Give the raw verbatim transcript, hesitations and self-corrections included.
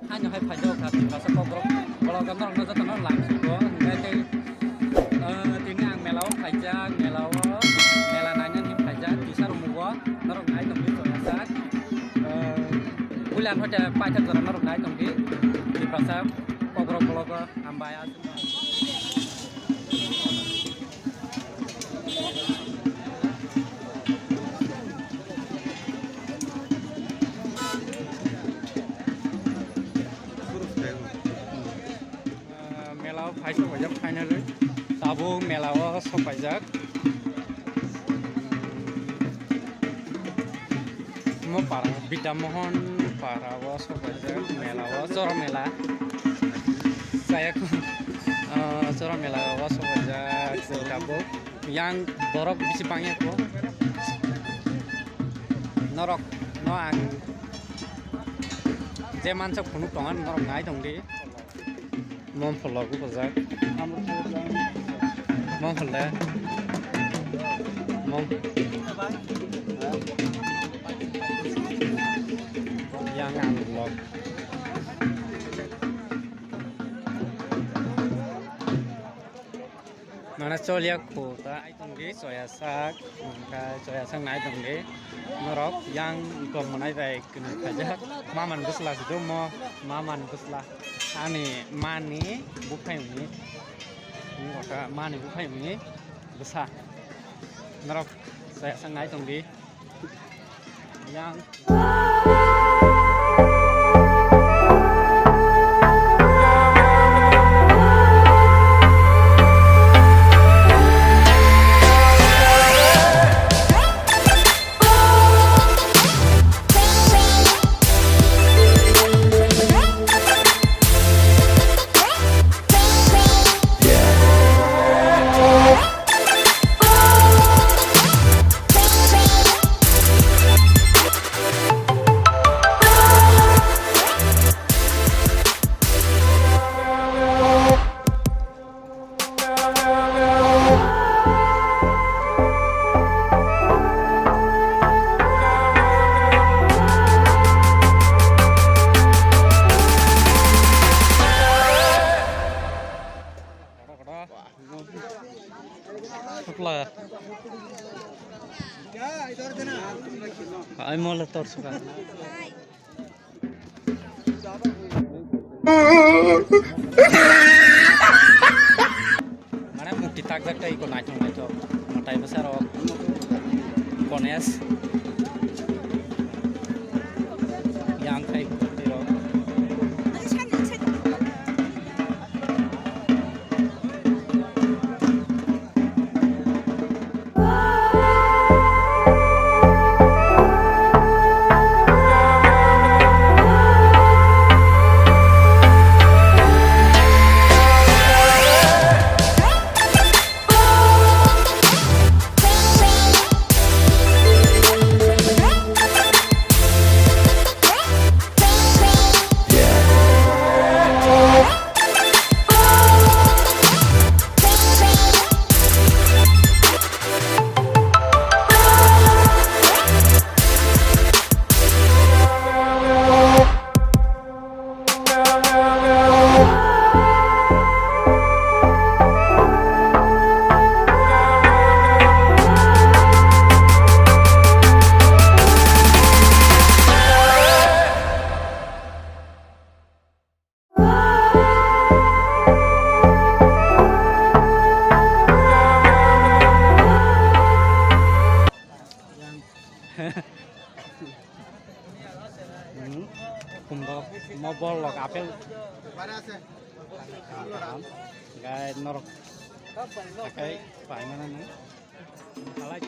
Haino hai phaijak kha Tiprasa kokrok, bologo norokno jotono lam sugo, hwnkhe tei, eh, tini ang mela o phaijak, mela o, mela nainani phaijak, tisa rwmwgo, norok nai tongdi choyajak, eh, puila hoite paithak jora norok nai tongdi, Tiprasa kokrok bologo, hambai aswk. Ah, mela o phai sok paijak finally. Tabuk mela o sok paijak. Mo para Bidya Mohon para o sok paijak mela o, Choro mela. Saya ko, ah, Choro mela o sok paijak tabuk. Yang borok bisi bangya ko. Norok no ang je mansa phunuk tongan norok nai tongdi. Mom pholok bujak. Mom pholda. Mom. Yang ang vlog. Mana choliya kho ta ai tongdi choyasak, hwnkhe choyasak nai tongdi. Norok yang gom manai bai kwnwi khaijak. Maman bwsla se do mo, maman bwsla. Ani mani buphai uni. Wngkha mani buphai uni bwsa. Norok choyasak nai tongdi. Yang. Thukla. Ai mola tor suka. Mane mukti takjak tei iko naithok naithok mwtai bwsarok, Ganesh, yang khai tiro. Hmm. Kumba mo bol lok apel. Gai norok. Akai pai mana nang. Halai.